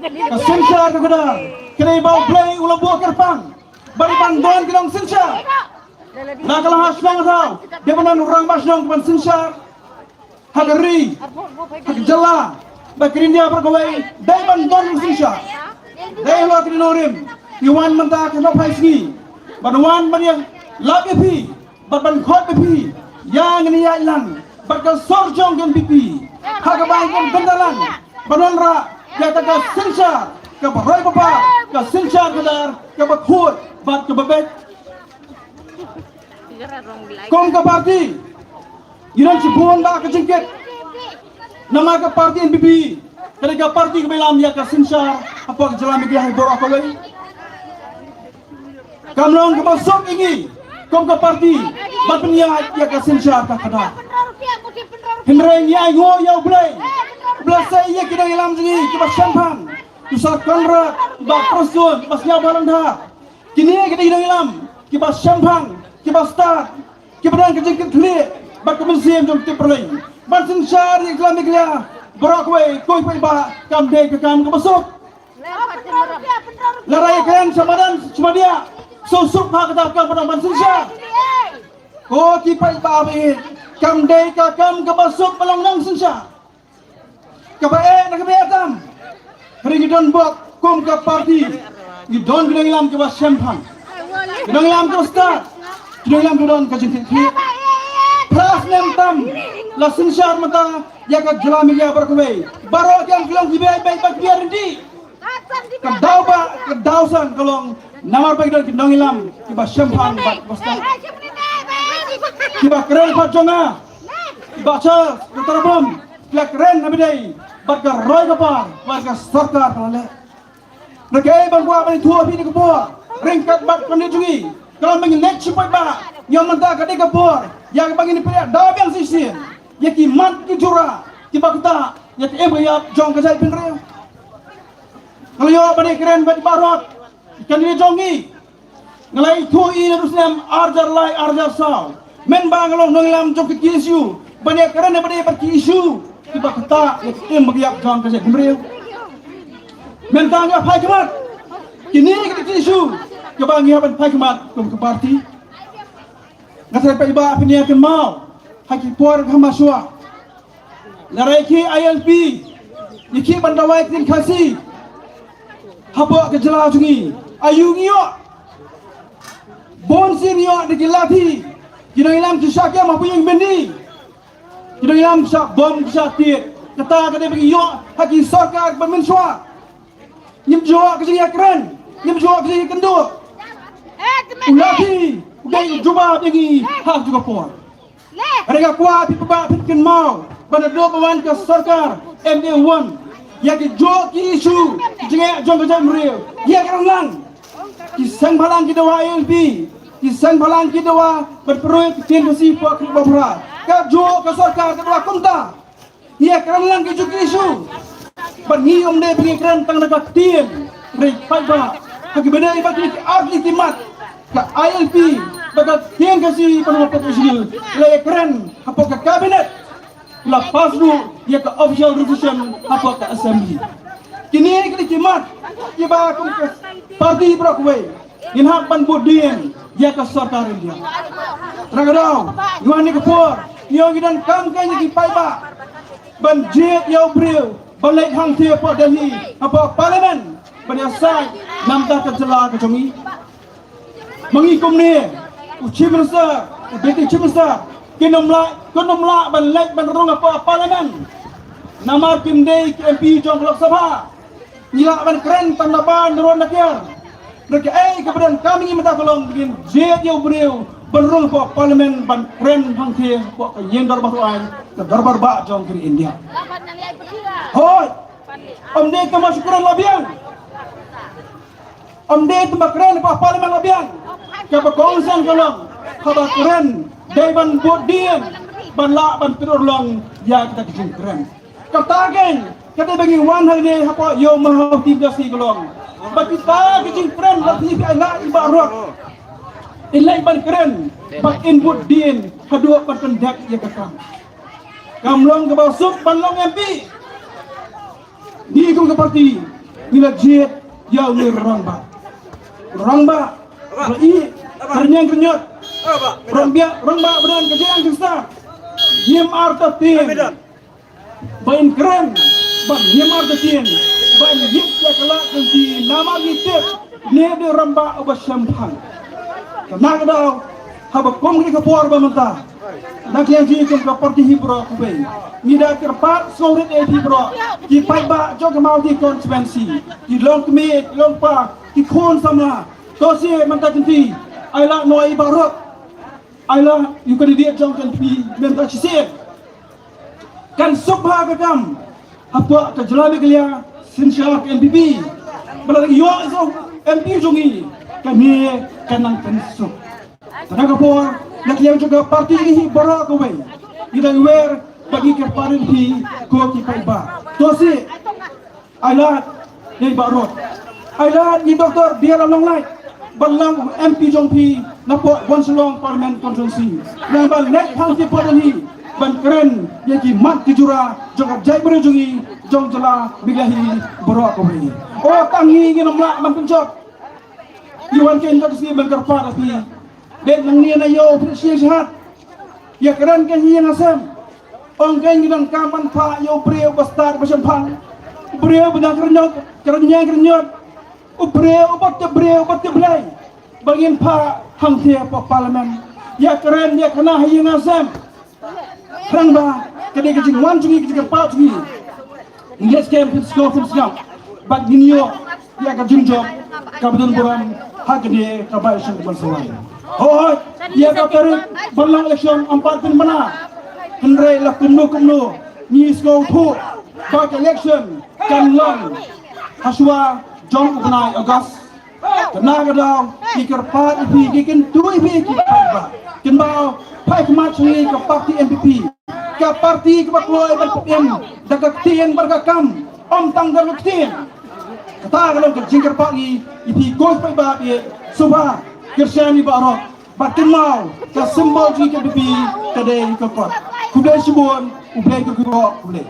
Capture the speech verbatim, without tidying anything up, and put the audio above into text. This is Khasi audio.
Ka synshar ka kdar. Ka dei ba U Blei u la buh kyrpang ba dei ban don ki nongsynshar. Na ka la ha shnong thaw, dei ban don u rangbah shnong ban synshar ha ka ri, ha ka jylla, ba ka ri India baroh kawei dei ban don u synshar. Dei halor kane ka nongrim ngi wan mynta ka nongphai sngi ban wan ban ïalap ïa phi bad ban khot ïa phi ïa ngin ïaid lang bad ka sor jong ka N P P ha kaba ngin bynta lang ban wanrah ïa ka synshar kaba roi ba par, ka synshar kaba khuid bad kaba beit. Kum ka party ngi don shibun bah ka jingkit. Namar ka party N P P ka dei ka party kaba ïalam ïa ka synshar hapoh ka jylla Meghalaya baroh kawei. Kam long kaba suk ïa ngi kum ka party ban pynïaid ïa ka synshar ka kdar. Hynrei ngi ainguh ïa U Blei, U Blei sa ïa ki nongïalam jong ngi kiba shemphang, u Sir Conrad, Bah Prestone, Bah Sniawbhalang Dhar. Kine ki dei ki nongïalam kiba shemphang, kiba stad, kiba don ka jingkitkhlieh bad ka mynsiem jong ka jingpyrshah ban synshar ïa ka jylla Meghalaya baroh kawei. Ko ki paidbah, kam dei ka kam kaba suk. Lada ïakren sha madan sha madiah, suk suk ha kata ka kam ban synshar. Ko ki paidbah ba ïeit, kam dei ka kam kaba suk ba long nongsynshar. Kaba eh na kaba eh tam. Hynrei ngi don bok kum ka party, ngi don ki nongïalam kiba shemphang, ki nongïalam kiba stad, ki nongïalam kiba don ka jingkitkhlieh. Phra snem tam la synshar mynta ïa ka jylla Meghalaya baroh kawei. Baroh ki ong ki long kiba ïaid beit bad kiba ïaid ryntih. Ka daw ba, ka daw san ka long namar ba ki don ki nongïalam kiba shemphang bad kiba stad, kiba kren pat jong nga, Bah Charles Dr. Bom, ki la kren ha ba dei bad ka roi ka par bad ka sorkar ka la leh. Na kaei ba nga kwah ban ïathuh ha phi ha kane ka por, ryngkat bad ka jingïaid jong ngi, ka long ba ngin leit sha paidbah. Ïa mynta ka dei ka por ïa kaba ngin pynïaid daw biang shisien ïa ki mat ki jura kiba ktah ïa ka im ka ïap jong ka jaitbynriew. Nga la ïoh ban ïakren bad i Bah Rod, i candidate jong ngi. Nga la ïathuh ïa u naduh snem ar hajar lai ar hajar saw, mynba nga long nongïalam jong ka K S U, ban ïakren ïa ba dei bad ki issue kiba ktah ïa ka im ka ïap jong ka jaitbynriew. Mynta nga phai khmat, kine ki dei ki issue kiba ngi hap ban phai khmat kum ka party. Nga tharai paidbah phin ïa kynmaw ha ki por kham shuwa, lada ïa ki I L P, ïa ki ban dawa ïa ka ktien Khasi hapoh ka jylla jong ngi, aïu ngi ïoh? Bun sien ïoh da ki lathi, ki nongïalam ki shah kem hapoh ïing byndi, ki nongïalam ki shah bom ki shah tied. Kata ka dei ba ngi ïoh ha ki sorkar ba mynshuwa. Ngim ju ïoh ka jingïakren, ngim ju ïoh ka jingïakynduh. U lathi u dei u jubab ïa ngi ha kajuh ka por. Hynrei nga kwah phi paidbah phin kynmaw ba naduh ba wan ka sorkar M D A one, ïa kajuh ki issue, ki jingeh jong ka jaitbynriew, ïa ka rynglang, ki seng bhalang ki dawa I L P, ki seng bhalang ki dawa ban pynroi ka ktien Khasi hapoh ka ri baphra. Kajuh ka sorkar ka dawa kumta. Ïa ka rynglang kajuh ki issue. Bad ngi ym dei ba ngi kren tang da ka ktien, hynrei paidbah, ha kiba dei bad ki ar tylli ki mat, ka I L P bad ka ktien Khasi ban ïa pynshai, la ïakren hapoh ka cabinet, la pass ruh ïa ka official resolution hapoh ka assembly. Kine ki dei ki mat kiba kum ka party baroh kawei ngin hap ban bud dien ïa ka sorkar India. Tang ka daw, ngi wan ha kane ka por, ngi ong ngi donkam kein ïa ki paidbah ban jied ïa u briew ban leit hangtei hapoh Delhi, hapoh Parliament, ban ïasaid namar ka jylla ka jong ngi. Ma ngi kumne, u Chief Minister, u Deputy Chief Minister, kin ym lah, kin ym lah ban leit ban rung hapoh Parliament, namar kim dei ki M P jong ka Lok Sabha. Ngi lah ban kren tang da ba na rud na kiar. Hynrei kaei kaba donkam ïa ngi mynta ka long ba ngin jied ïa u briew ban rung hapoh Parliament ban kren hangtei hapoh ka ïing dorbar aiñ, ka dorbar bah jong ka ri India. Hooid, ym dei tang ba shu kren la biang. Ym dei tang ba kren hapoh Parliament la biang. Kaba kongsan ka long, haba kren dei ban bud dien ban lah ban pynurlong ïa kita ki jingkren. Kata kein ka dei ba ngi wan hangne hapoh Ïew Mawhati Industry ka long ba kita ki jingkren ba phi, phi ai lad, i Bah Rod, in leit ban kren bad in bud dien haduh ban pyndep ïa ka kam. Kam long kaba suk ban long M P. Ngi kum ka party ngi la jied ïa u rangbah. Rangbah ba i kyrñiang kyrñot, rangbah, rangbah ba don ka jingïaid ka stad. Ngim artatien ba in kren, ba ngim artatien ba in ïit ïa ka lad ka lynti, namar ngi tip ne dei rangbah uba shemphang. Ka na ka daw, haba kum kane ka por ba mynta, na ka liang jong ngi kum ka party Hi Baroh Kawei, ngi da kyrpad sngewrit ïa phi baroh ki paidbah jong ka Mawhati constituency, ki long kmie, ki long kpa, ki khun samla. To shi mynta ka lynti, ai la noh i Bah Rot, ai la ïa u candidate jong ka N P P mynta shisien. Kan suk bha ka kam hapoh ka jylla Meghalaya, synshar ka N P P. Ba la ïoh i soh M P jong ngi, kane kan nang pynsuk. Te na ka por, na ka liang jong ka party Hi Baroh Kawei, ngi dang wer ba ngi kyrpad ïa phi ko ki paidbah. To shi, ai lad ïa i Bah Rot, ai lad ïa i Doctor B R Amlong Lait ban long M P jong phi napoh West Shillong Parliament Constituency. Nang ban leit hangtei pat hi ban kren ïa ki mat ki jura jong ka jaitbynriew jong ngi, jong jylla Meghalaya hi baroh kawei. O tang ngi ngin ym lah ban pynjot. Ngi wan kein ka sngi ban kyrpad ïa phi. Dei nangne na ïew phi shi jingshad. Ïa kren ka ïing ha sem. Ong kein ngi donkam ban phah ïa u briew ba stad ba shemphang. U briew ba dang kyrñiang kyrñiang kyrñot. U briew uba tip briew uba tip Blei. Ba ngin phah hangtei hapoh Parliament. Ïa kren ïa kane ha ïing ha sem. Khnang ba ka dei ka jingwan jong ngi, ka jingkyrpad jong ngi. Ngi leit skhem, phin sngew phin sngap. Bad ngin ïoh ïa ka jingjop kaba don burom ha kane ka by-election kaba sa wan. Hooid, ïa ka tarik ban long election ym pat pynbna. Hynrei la kumno kumno ngi sngewthuh ba ka election kan long ha shuwa jong u bnai August. Te na ka daw, ngi kyrpad ïa phi, ngi kyntu ïa phi ki paidbah. Kynmaw, phai khmat sha ngi ka party N P P. Ka party kaba kloi ban pynim da ka ktien bad ka kam, ym tang da ka ktien. Kata ka long ka jingkyrpad ngi ïa phi ko ki paidbah, ïa sngewbha kyrshan ïa Bah Rot. Bad kynmaw, ka symbol jong ngi ka N P P ka dei ka kot. Khublei shibun, U Blei kyrkhu baroh, khublei.